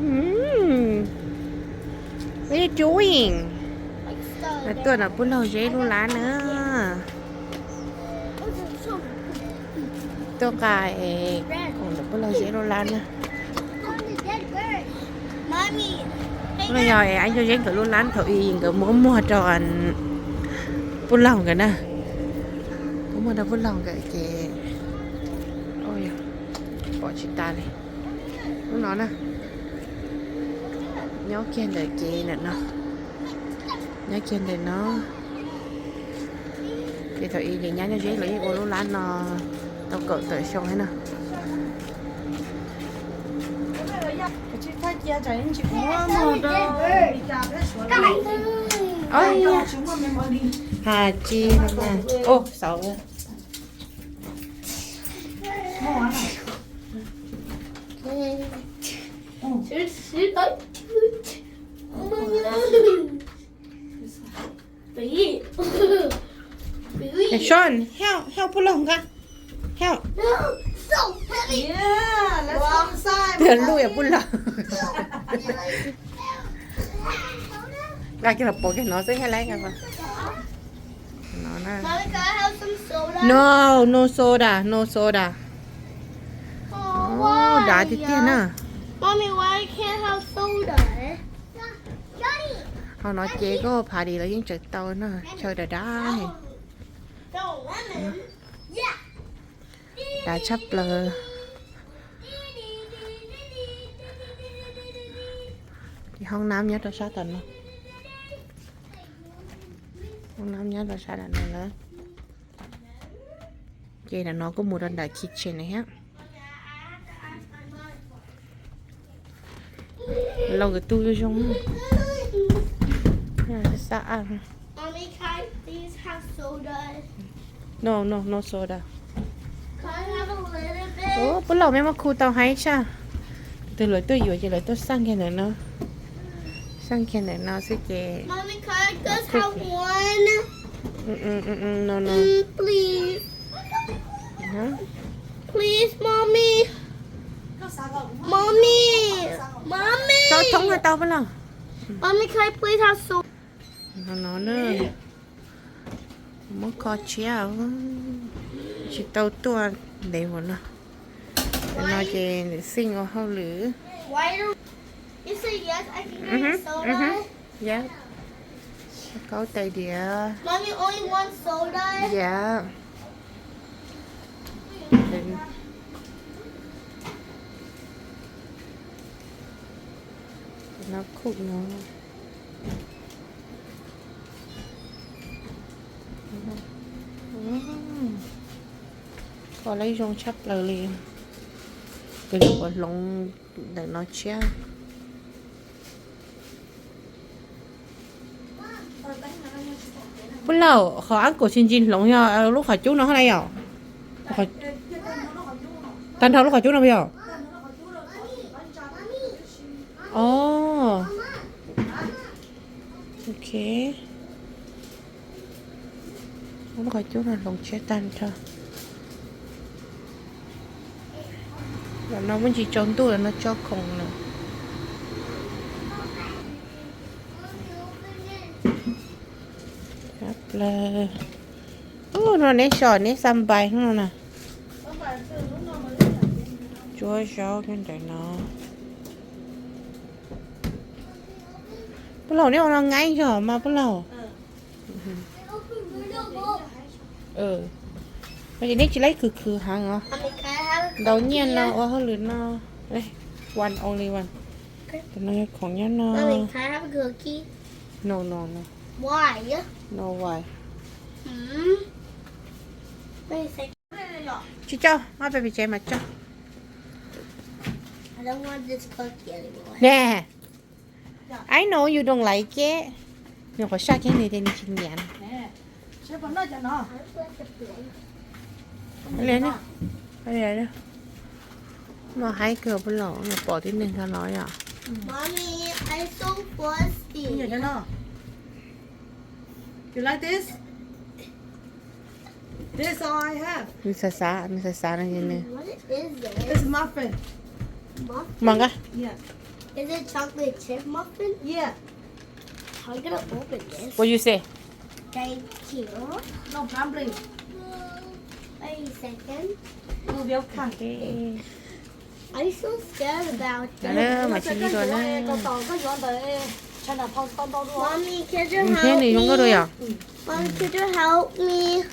Mm. What are you doing? Tuaj nram Pub Laug Zeb lub lab na. Tuaj nqa es khoom ntawm Pub Laug Zeb lub lab na. Lub no yog es Ab Ntsuag Zeb nkawd lub lab thaum ub nkawd muab muag rau Pub Laug nkawd na. Muab muag rau Pub Laug nkawd ces pom tsis tas li. Lub no na, nyob kiag ntawm ces ntawm no, nyob kiag ntawm no. Ces thaum ub ces Nyab Ntsuag Zeb lawv yeej ua lub lab no tau kaum tawm xyoo thiab no. Has tsis, ov, xauv. Sean, help, help Pub Laug nqa. Help. Twb luj yog Pub Laug. Nqa kiag los pov kiag no xwb thiaj li nqa. No, no soda, no soda. Dav tiag tiag na. Ho no ces koj party los yeej tseem tau na, chaw dav dav. Dav tshaj plaws. Ces hoob nab nyob rau sab tom no. Hoob nab nyob rau sab tom no lawm. Ces ntawm no kuj mus rau nram kitchen na thiab. Laug nkawd tu zoo zoo. Xab ab. No, no, no soda. Ub, Pub Laug mej muab khu tau heev tshaj. Tus twg lawv tuaj yuav ces lawv tuaj xaj kiag ntawm no. Xaj kiag ntawm no xwb ces. No, no. Please, mommy. Mommy. Mommy. Tau thoob no tau Pub Laug. Mommy, can I please have some? No, no, no. Muab kho tshiab, tsis tau tuaj ntev mus no. Tam no ces nws xij ua hauj lwm. Yep. Kaub tais diav. Yep. No cool no. Kho lawv zoo tshaj plaws li. Kws lub qhov hloov ntawm no tshiab. Pub Laug, qhov ab kaum tsis ntsis hloov yog lub qhov cub no hab na yom? Tag nrho lub qhov cub no yom? O, ok. Lub qhov cub no hloov tshiab tag nrho. Lawv no muaj ntsis tsaus ntuj lawv no tso khoom lawm. Ub, no neb so neb xab npais hnub no na. Tsuab zaub nyob ntawm no. Pub Laug, neb ua no nqaij zog mas Pub Laug. Ces neb tsis laib khwv khwv heev os. Ntaus nyiaj no ua hauj lwm no. One, only one. Tus no yog khoom nyob no. No, no, no. No way. Tsis tso, maj pem pem tsev mas tso. Ne, I know you don't like it. Nws qhuav saj kiag nws tias nws tsis nyiam. Li, no haib kawg Pub Laug, nws pom tib neeg nqa los yom. Nws xav xav, nws xav xav no ces nws. Mog nqa. Is it chocolate chip muffin? Yeah. I'm gonna open this. What you say? Thank you. No problem. Wait a second. You're welcome. I'm so scared about this. Mas sim li dua na. Koj yuav ntawd, Mommy, can you help me? Mom, can you help me?